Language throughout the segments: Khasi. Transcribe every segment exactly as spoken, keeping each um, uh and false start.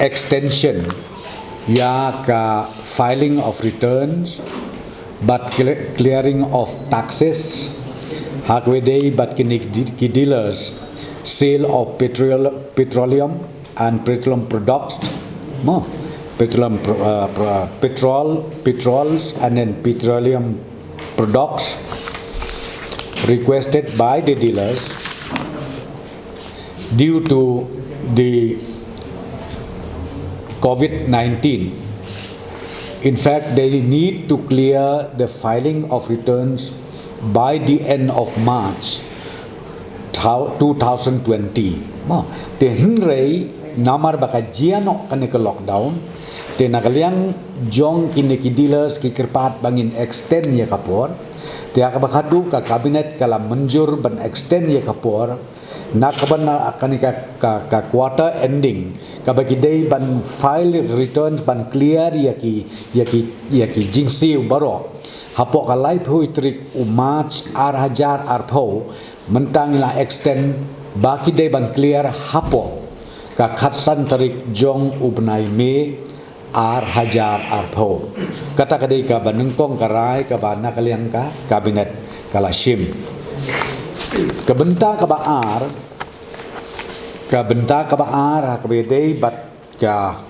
extension ïa ka filing of returns bad cle- clearing of taxes ha kaba ïadei bad kine ki dealers, sale of petrol, petroleum and petroleum products, no? Petroleum pro- uh, pro- petrol, petrols and then petroleum products requested by the dealers due to the COVID nineteen. In fact, they need to clear the filing of returns by the end of March thou- two thousand twenty. Ma, te hynrei namar ba ka jia noh kane ka lockdown, te na ka liang jong kine ki dealers ki kyrpad ba ngin extend ïa ka por. Te ha kaba khadduh ka cabinet ka la mynjur ban extend ïa ka por na kaba na kane ka, ka, ka quarter ending, kaba ki dei ban file returns ban clear ïa ki, ïa ki, ïa ki jingsiew baroh hapoh ka laiphew tarik u March ar hajar arphew. Mynta ngi la extend ba ki dei ban clear hapoh ka khatsan tarik jong u bnai May ar hajar arphew. Kata ka dei kaba nyngkong ka rai kaba na ka liang ka cabinet ka la shim. Ka bynta kaba ar, ka bynta kaba ar ha kaba ïadei bad ka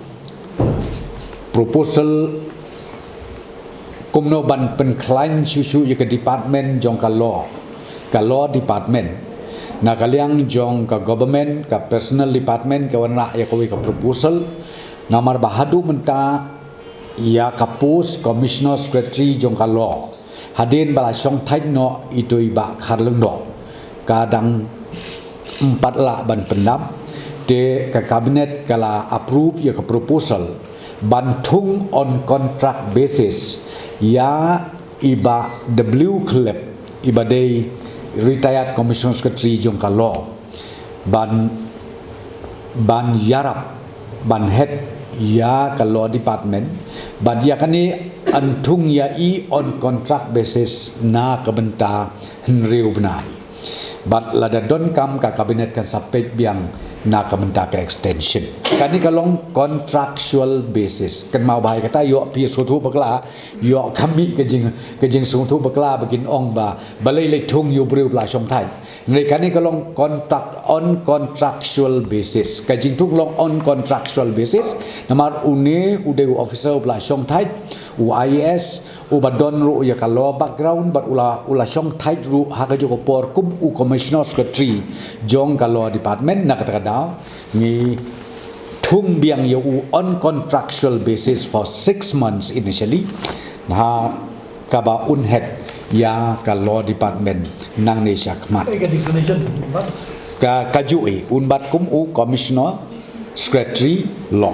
proposal kumno ban pynkhlaiñ shuh shuh ïa ka department jong ka law, ka law department, na ka liang jong ka government, ka personal department ka wanrah ïa kawei ka proposal. Namar ba haduh mynta ïa ka post commissioner secretary jong ka law, hadien ba la shongthait noh i to i Bah Kharlyngdoh, ka dang ym pat lah ban pyndap. Te ka cabinet ka la approve ïa ka proposal ban thung on contract basis ïa i Bah W Khlep, iba dei retired commissioner secretary jong ka law, ban ban ïarap ban head ïa ka law department. Bad ïa kane yn thung ïa i on contract basis na ka bynta hynriew bnai. Bad lada donkam ka cabinet kan sa peit biang na ka bynta ka extension. Kane ka long contractual basis. Kan mau bha ïa kata, ïoh phi sngewthuh bakla, ïoh ka mih ka jing, ka jingsngewthuh bakla ba kin ong ba balei lei thung ïa u briew ba la shongthait. Hynrei kane ka long contract on contractual basis. Ka jingthung long on contractual basis. Namar une u dei u officer ba la shongthait, u I A S, uba don ruh ïa ka law background, bad u la, u la shongthait ruh ha kajuh ka por kum u commissioner secretary jong ka law department. Na kata ka daw ngi thung biang ïa u on contractual basis for six months initially. Na kaba un head ïa ka law department nangne sha khmat. Eh, ka designation, Bah? Ka, kajuh i, un bat kum u commissioner secretary law.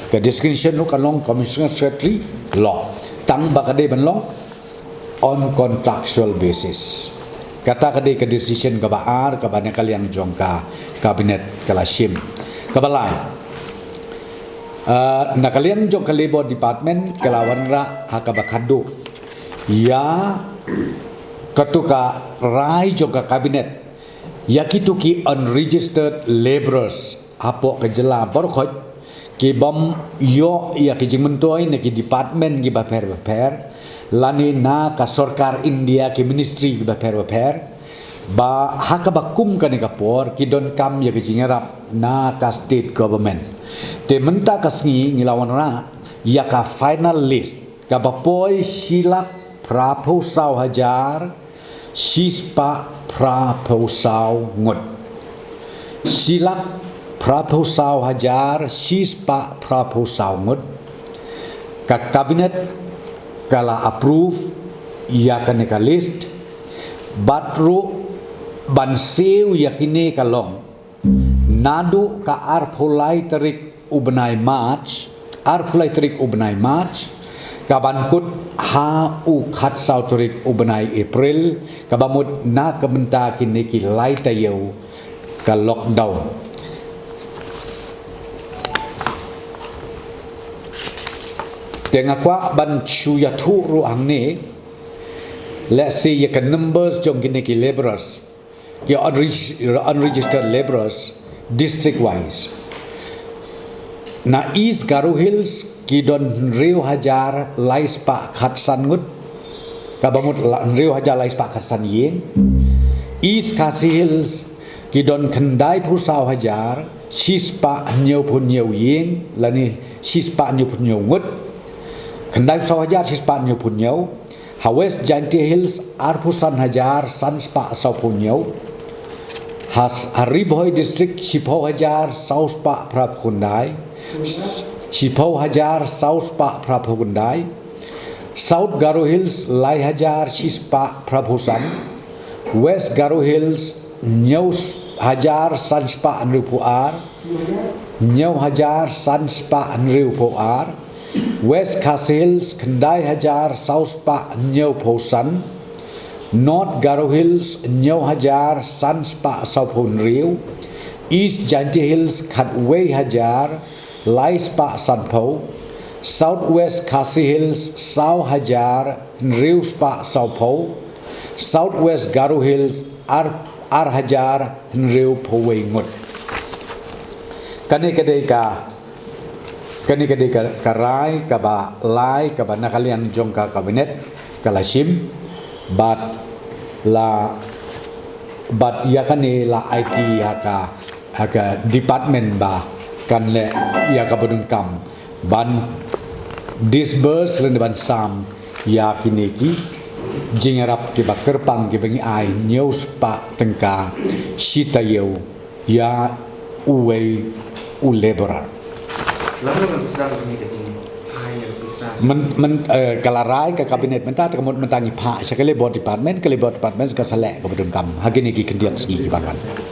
Ka designation ruh kan long commissioner secretary law. Tang ba ka dei ban long on contractual basis. Kata ka dei ka decision kaba ar kaba na ka liang jong ka cabinet ka la shim. Kaba lai, ah, na ka liang jong ka labour department ka la wanrah ha kaba khadduh ïa kato ka rai jong ka cabinet ïa kito ki unregistered labourers hapoh ka jylla baroh khoit, ki bym ïoh ïa ki jingmyntoi na ki department kiba pher bapher lane na ka sorkar India ki ministry kiba pher bapher, ba ha kaba kum kane ka por ki donkam ïa ki jingïarap na ka state government. Te mynta ka sngi ngi la wanrah ïa ka final list, kaba poi shi lak phraphew saw hajar shispah phraphew saw ngut. Shi lak phraphew saw hajar shispah phraphew saw ngut. Ka cabinet ka la approve ïa kane ka list. Bad ruh ban siew ïa kine ka long naduh ka arphew lai tarik u bnai March, arphew lai tarik u bnai March, ka ban kut ha u khatsaw tarik u bnai April, kaba mut na ka bynta kine ki lai taïew ka lockdown. Te nga kwah ban shu ïathuh ruh hangne, let's say, ïa ka numbers jong kine ki labourers, ki unreg-, unregistered labourers, district wise. Na East Garo Hills ki don hynriew hajar lai spah khatsan ngut, kaba mut la-, hynriew hajar lai spah khatsan ïing. East Khasi Hills ki don khyndai phew saw hajar shi spah hynñiew phew hynñiew ïing, lane shi spah hynñiew phew hynñiew ngut. Khyndai phew saw hajar shi spah hynñiew phew hynñiew. Ha West Jaintia Hills arphew san hajar san spah saw phew hynñiew. Ha s-, ha Ri Bhoi District shiphew hajar saw spah phra phew khyndai. S-, shiphew hajar saw spah phra phew khyndai. South Garo Hills lai hajar shi spah phra phew san. West Garo Hills hynñiew hajar san spah hynriew phew ar. Hynñiew hajar san spah hynriew phew ar. West Khasi Hills khyndai hajar saw spah hynñiew phew san. North Garo Hills hynñiew hajar san spah saw phew hynriew. East Jaintia Hills khatwei hajar lai spah san phew. South West Khasi Hills saw hajar hynriew spah saw phew. South West Garo Hills ar, ar hajar hynriew phew wei ngut. Kane ka dei ka, kane ka dei ka, ka rai kaba lai kaba na ka liang jong ka Cabinet ka la shim, bad la, bad ïa kane la aiti ha ka, ha ka department ba kan leh ïa kaba donkam ban disburse lane ban sam ïa kine ki jingïarap kiba kyrpang kiba ngi ai hynñiew spah tyngka shi taïew ïa uwei u laborer. Mynta, eh, ka la rai ka Cabinet mynta, te ka mut mynta ngi phah sha ka Labour Department, ka Labour Department ka sa leh kaba donkam ha kine ki khyndiat sngi ki ban wan.